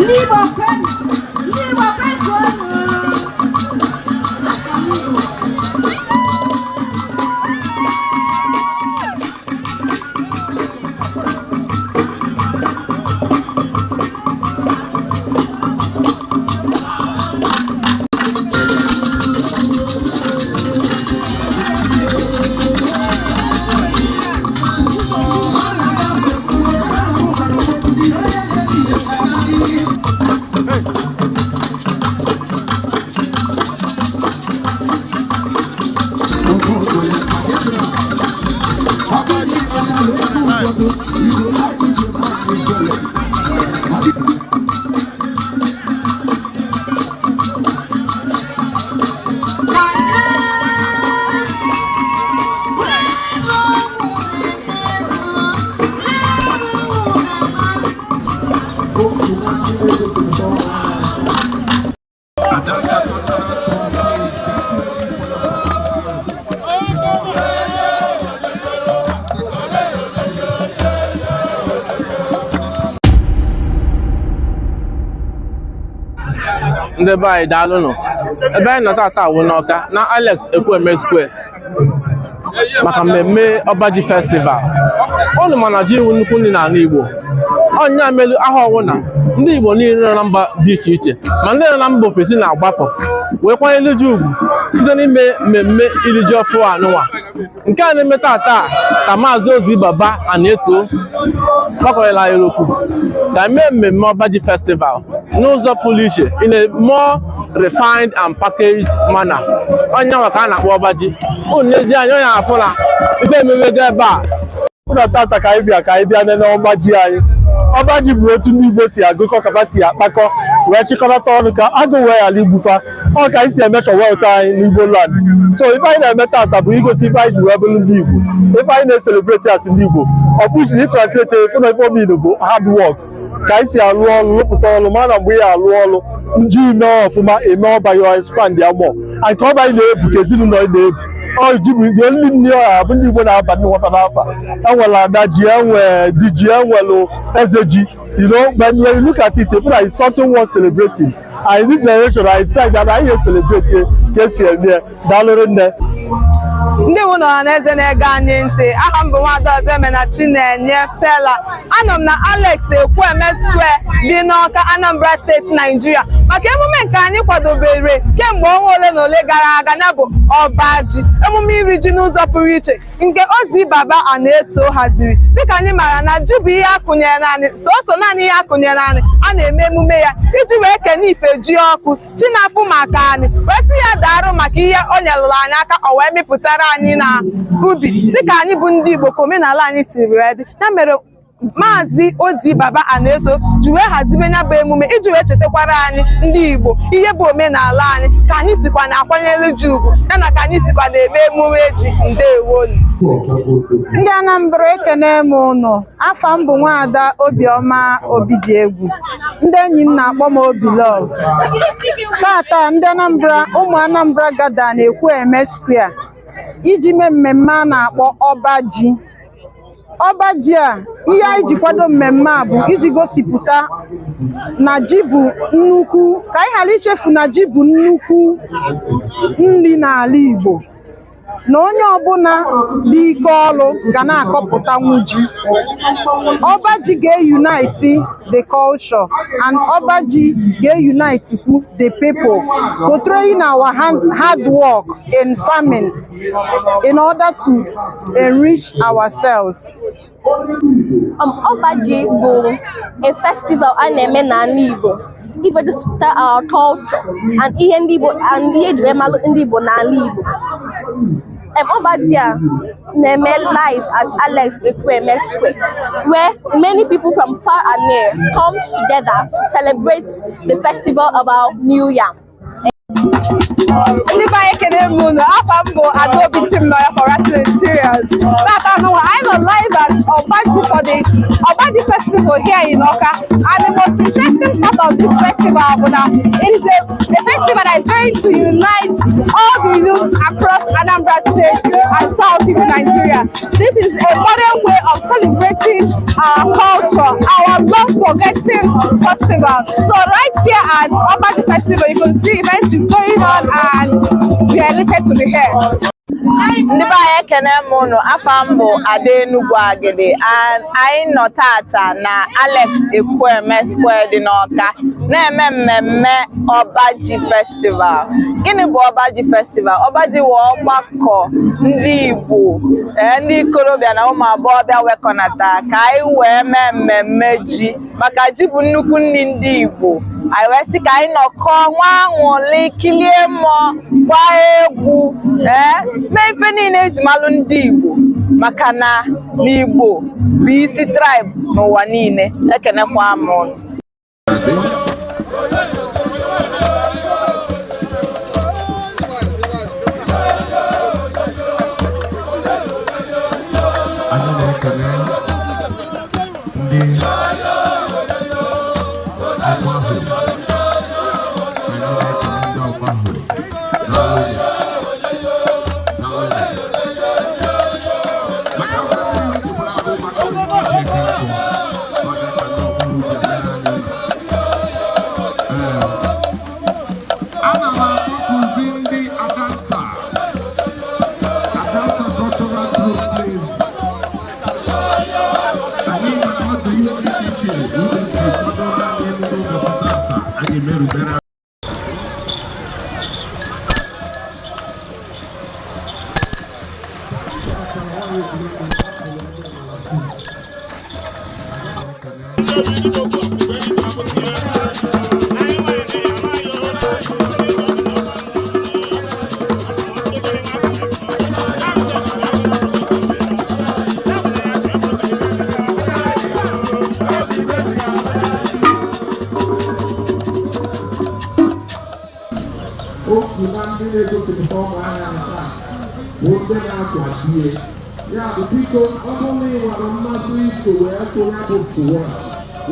Ndị Igbo kwenu! Ndị Igbo kwezuonụ! Ndị be anyị, daalụnụ. Ebe anyị nọ tata wụ n'Ọka na Alex Ekwueme Square maka mmemme Ọba Ji Festival. Ụnụ mana ji wụ nnukwu nri n'ala Igbo. Ọnya melu aha ọwụna ndị Igbo niile nọ na mba dị iche iche, ma ndị nọ na mba ofesi, na-agbakọ wee kwanyere ji ugwu site n'ime mmemme iri ji ọfụ anụnwa nke a na-eme tata. Ka Maazị Ozi Baba Anieto gbakọnyere anyị okwu ka mee mmemme Ọba Ji Festival n'ụzọ pụrụ iche, in a more refined and packaged manner. Onye nwa ka a na-akpọ ọba ji. Unu n'ezie anya onye afụ na ife ememego ebe a. Na tata ka anyị bịa nene ọba ji anyị. Ọba ji bụ otu ndị Igbo si agụkọ, kaba si akpakọ wee chịkọrọta ọnụ ka agụ wee ghara igbufa. Ọ ka anyị si emechọ wealth anyị n'Igbo land. So ife anyị na-eme tata bụ igosi ife anyị ji wee bụrụ ndị Igbo, ife anyị na-ecelebrate as ndị Igbo. Ọ pụchiri translate ife na ife omean bụ hard work, ka anyị si alụ ọrụ, rụpụta ọrụ. Ma na mgbe ị alụ ọrụ nji ime ọfụma, eme ọba ya, expand ya more, and ka ọba anyị na-ebu, ka ezinụlọ anyị na-ebu. Ọ ji bụ the only nri ọha bụ ndị Igbo na-aba ndị nwafa n'afa. Enwere ada ji, enwe di ji, enwere eze ji. But when you look at it, you feel like it's something worth celebrating, and in this generation I decide that anyị ga-celebrate ka esi eme ya. Daalụrụ nne. Ndị wụ nọrọ na eze na-ege anyị ntị, aha m bụ Nwada Ọzọemena Chinenye Pela. Anọ m na Alex Ekwueme Square dị n'Ọka, Anambra Steeti, Naijiria, maka emume nke anyị kwadobere kemgbe ọnwa ole na ole gara aga, ya bụ ọba ji, emume iri ji n'ụzọ pụrụ iche nke Ozi Baba Anieto haziri. Dịka anyị maara na ji bụ ihe akụnyere naanị, sọsọ naanị ihe akụnyere naanị, a na-eme emume ya iji wee kene ife ji ọkụ chi na-afụ maka anyị, wee sị ya daarụ maka ihe o nyelụrụ anyị aka, o wee mịpụtara anyị na ubi. Dịka anyị bụ ndị Igbo, ka omenala anyị siri wee dị, ya mere Maazị Ozi Baba Anieto ji wee hazibe ya bụ emume iji wee chetakwara anyị ndị Igbo ihe bụ omenala anyị, ka anyị sikwa na-akwanyere ji ugwu, ya na ka anyị sikwa na-eme emume ji. Ndewonu. Ndị Anambra, ekene m ụnụ. Afa m bụ Nwaada Obiọma Obidiegwu, ndị enyi m na-akpọ m Obi Love. Tata ndị Anambra, ụmụ Anambra gada na Ekwueme Square iji mee mmemme a na-akpọ ọba ji. Ọba ji a, ihe anyị ji kwado mmemme a bụ iji gosipụta na ji bụ nnukwu, ka anyị ghara ichefu na ji bụ nnukwu nri n'ala Igbo, na onye ọbụla dị ike ọrụ ga na-akọpụtanwu ji. Ọba ji ga-unite the culture, and ọba ji ga-unite kwu the people, portraying our hard work in farming in order to enrich ourselves. Ọba ji bụ a festival a na-eme n'ala Igbo iji gosipụta our culture and ihe ndị Igbo and ihe eji wee malụ ndị Igbo n'ala Igbo. Ọba ji a na-eme live at Alex Ekwueme Square, where many people from far and near come together to celebrate the festival of our new yam. Ndị be anyị, ekele m unu. Afa m bụ Adaobi Chimnọya for Ratin Interiors. Tata nụnwa, anyị nọ live at Obaji for the Obaji Festival here in Awka. And the most interesting part of this festival bụ na it is a festival that is going to unite all the youths across Anambra State and Southeast Nigeria. This is a modern way of celebrating our culture, our long forgotten festival. So right here at Obaji Festival, you can see events is going on and we are elated to be here. Ndị be anyị, ekene m ụnụ. Afa m bụ Ada Enugwu Agidi and anyị nọ tata na Alex Ekwueme Square dị n'Ọka na-eme mmemme Ọbaji Festival. Gịnị bụ Ọbaji Festival? Ọbaji wụ ọgbakọ ndị Igbo, ee, ndị ikorobịa na ụmụ agbọghọbịa wekọnata ka anyị wee mee mmemme ji, maka ji bụ nnukwu nri ndị Igbo. Anyị wee sị ka anyị nọkọọ nwa aṅụlị, kilie mmụọ, gbaa egwu, ee, mee ife niile eji malụ ndị Igbo, maka na n'Igbo bụ isi tribe n'ụwa niile. Ekenekwa m ụnụ. Anyị na-ekele ndị ọgbahụ. Anyị na-ekele ndị ọgbahụ. Daalụnụ. Daalụnụ. Maka ndị jikwara abụ maka iji eke nkụ, maka ka ndị ọgbahụ ji emere anyị. Ee, ana m akpọkụzi ndị Adanta, Adanta Cultural Group, please. Anyị nwere ọdụ ihe dị iche iche unu ji kwadobe anyị emume ụbọchị tata a ga-emerubere. Otu na ndị na-egosipụta ụmụahịa taa bụ ndị na-akwadie ya bụ, biko, ọ bụrụ na ị nwere mmasị iso wee tụ ya bụ fuel,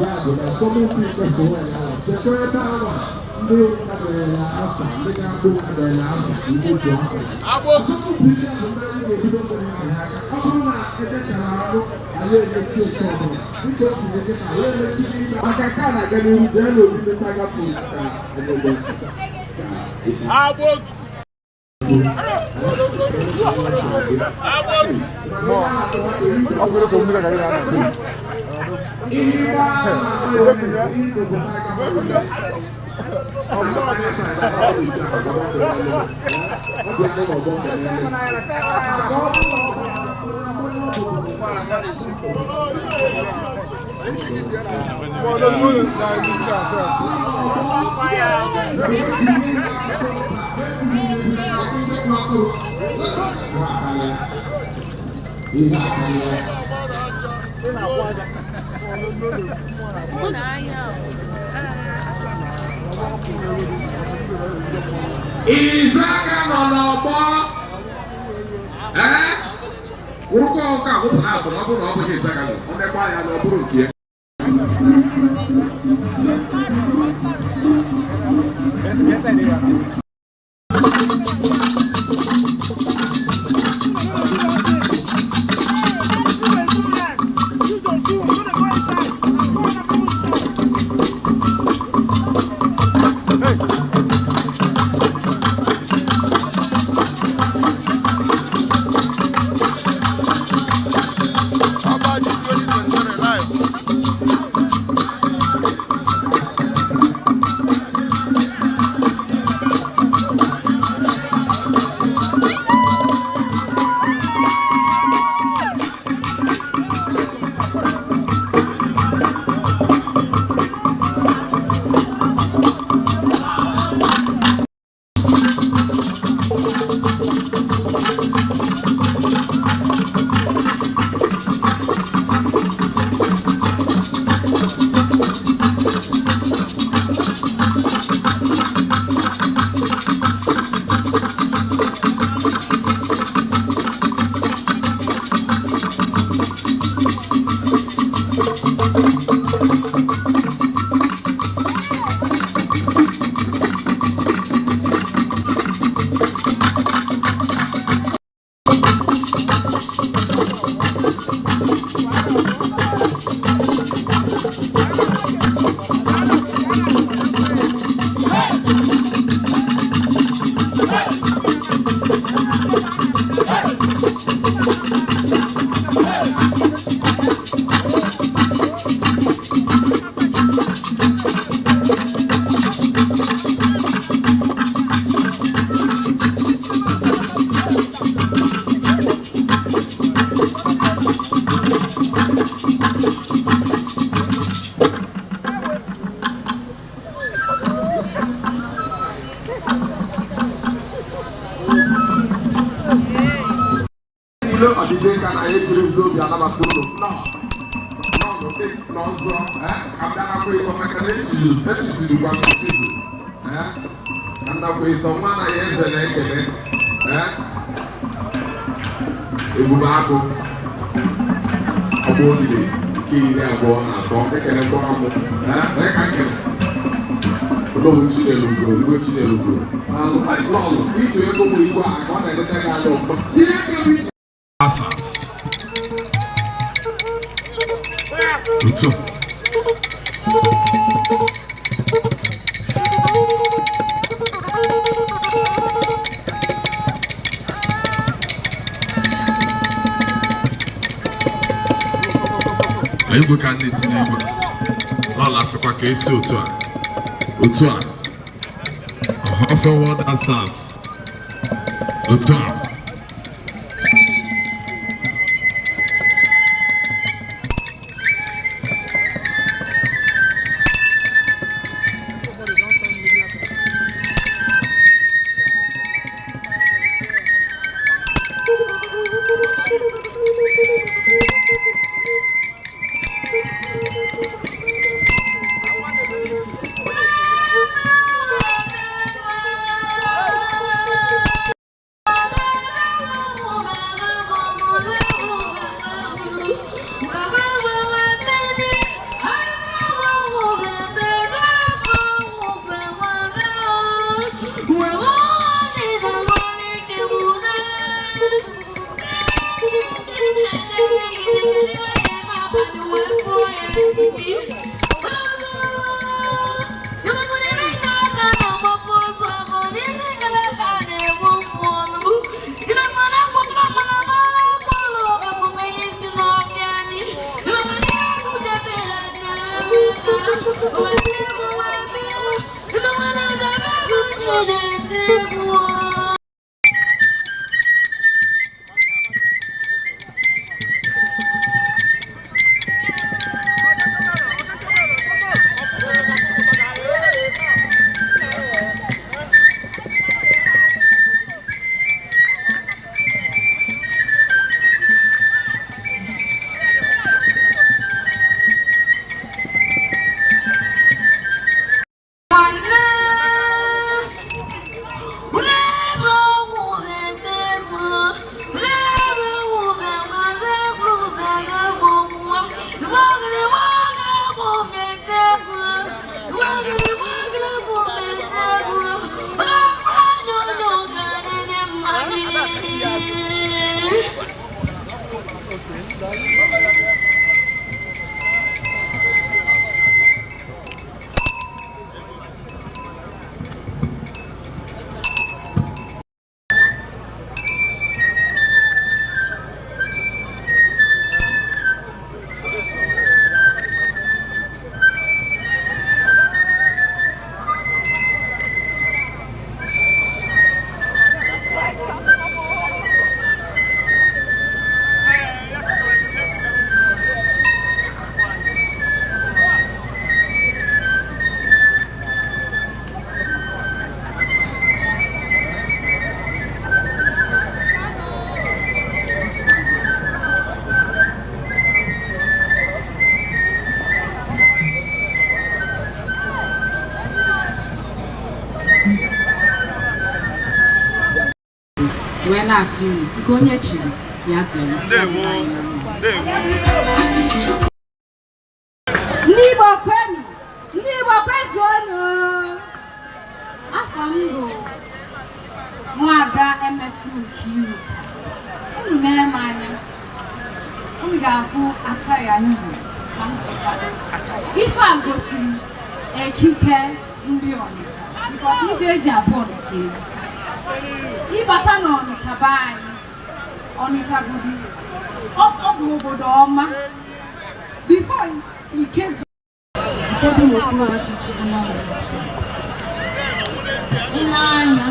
ya bụ na asọmpi nke fuel ahụ, chekwa ebe ahụ ndị kaberela afa, ndị ga-abụ kaberela afa igbotu afa. Asọmpi ndị a bụ ndị anyị ga-ebido mmiri ahụ aka. Ọ bụrụ na edechara arụ, anyị emechi otu ọbụla dịka o siri dị na anyị emechi n'ime, maka nke a na-aga n'ihu. Jee n'obi meta gapụ ka obodo. Izaga nọ n'ọgbọ, ee, wụrụkwa ọka wụpụta akụ na ọ bụrụ na ọ bụghị Izaga nọ, ọ mekwa ya na ọ bụrụ nke ya. Ọbaji 2023 live. Ilo ọdịzie ka na anyị jiri ezi obi anabata ụlọ nnọọ nnọọ n'ụdị n'ọzọ ka m bịa ịtọ maka na echizirikwa m echizu ka m nakwa ịtọ nwa anaghị eze na-ekele ebube agụ ọgbọ olile nke 23 ekelekwa m ka nkele olóhùn Chinelugo igwe Chinelugo lọlụ iso ego bụ igwe a ka ọ na-eleta gị anya ọfụma tinye aka ebe Asas. Otu a. Igwe ka nne tinye igwe n'ọla sịkwa ka esi otu a otu a Ọhafịa World Asas otu a. Wee na-asị unu nke onye chiri ya zere. Ndị Igbo kwenu, ndị Igbo kwezuonu. Afọ m bụ Nwaada MS Nkiru. Unu nee m anya, unu ga-afụ ataya Igbo ka m si kwado. Ife a gosiri ekike ndị Ọnịcha, because ife eji abụ Ọnịcha erika. Ịbata n'Ọnịcha be anyị, Ọnịcha bụrụ ọ bụ obodo ọma. Before ikezu nke dị n'okpuru ọchịchị Anambra steeti. Ile anya,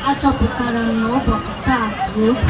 achọpụtara m na ụbọchị taa dị egwu.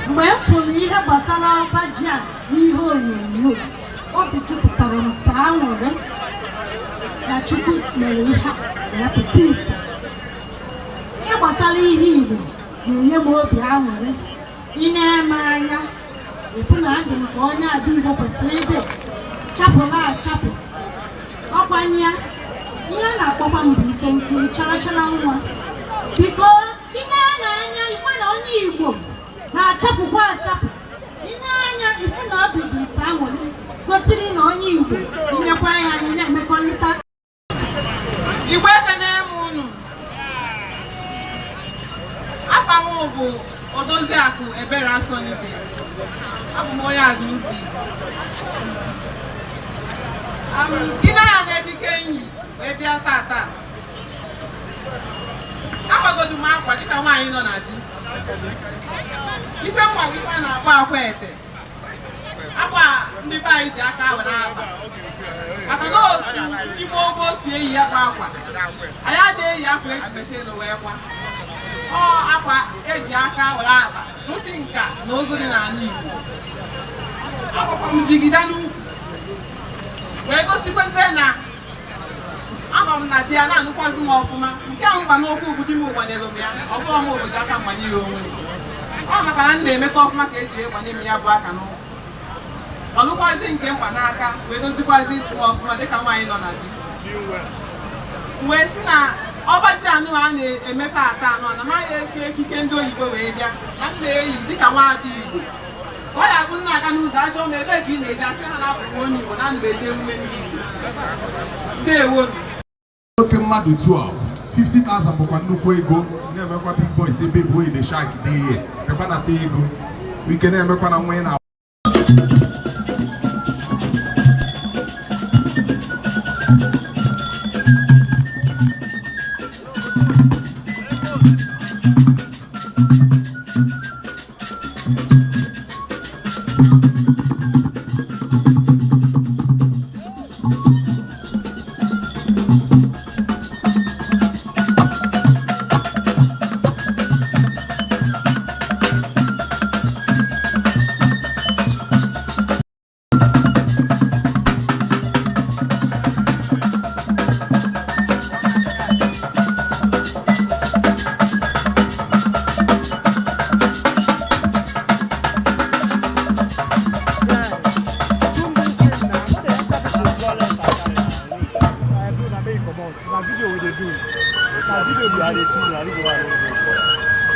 Mgbe m fụrụ ihe gbasara ọba ji a n'ihe onyonyo, obi jupụtara m sọ aṅụrị na Chukwu mere ihe a wepụta ife. Ihe gbasara ihe Igbo na-enye m obi aṅụrị. Ị na-eme anya efu na adị m ka onye ada Igbo kwesịrị ịdị chapụla achapụ. Ọkwanye ya, ihe a na-akpọkwa m bụ ife nkiri chara chara nwa. Biko, ị na-anya anya ikwe na onye Igbo na-achapụkwa achapụ. Ị na-anya ifu na obi dị m sọ aṅụrị gosiri na onye Igbo nyekwa ya anyị na-emekọrịta. Igbo, ekene m unu. Afa m bụ Odoziakụ Ebere Asọnibe. Abụ m onye Agụzi. Ị na-anya n'ekike nyi wee bịa tata, akwagodu m akwa dịka nwaanyị nọ na di. Ife nwa bụ ife a na-akpọ akwa ete, akwa ndị be anyị ji aka were akpa, maka na otu ndị gboo gboo si eyi ya bụ akwa, anyị adịghị eyi akwa eji mechie wee kwa. Ọ akwa eji aka were akpa, gosi nka na ụzụ dị n'ala Igbo. Akwakwa m jigida n'ukwu wee gosikwazie na anọ m na di ya na-anụkwazi m ọfụma. Nke a mkpa n'okwu bụ di m gbanyere m ya, ọ bụrụ m obodo aka mgbanye ya onwe m. Ọ maka na m na-emeta ọfụma ka eji egbanye m ya bụ aka n'ụkwụ, ọlụkwazi nke mkpa n'aka wee dozikwazi isi m ọfụma dịka nwaanyị nọ na di. Wee sị na ọba ji anụ a na-emepe ata anọ na maghị eke ekike ndị oyibo wee bịa na m na-eyi dịka nwaada Igbo, ka ọ ya bụ nna aga n'ụzọ ajọ m ebe ka ị na-eji asị ha na-abụ m onye Igbo na ana m eje emume ndị Igbo. Ndewo. Nwoke mmadụ 12, 50,000 bụkwa nnukwu ego. Na-emekwa big boys ebe bụ the shark dị ihe ekwa nata ego ike na-emekwa na nwa ị na Na video we dey do. Na video be I dey see na this one.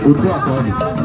Otu a ka ọ dị.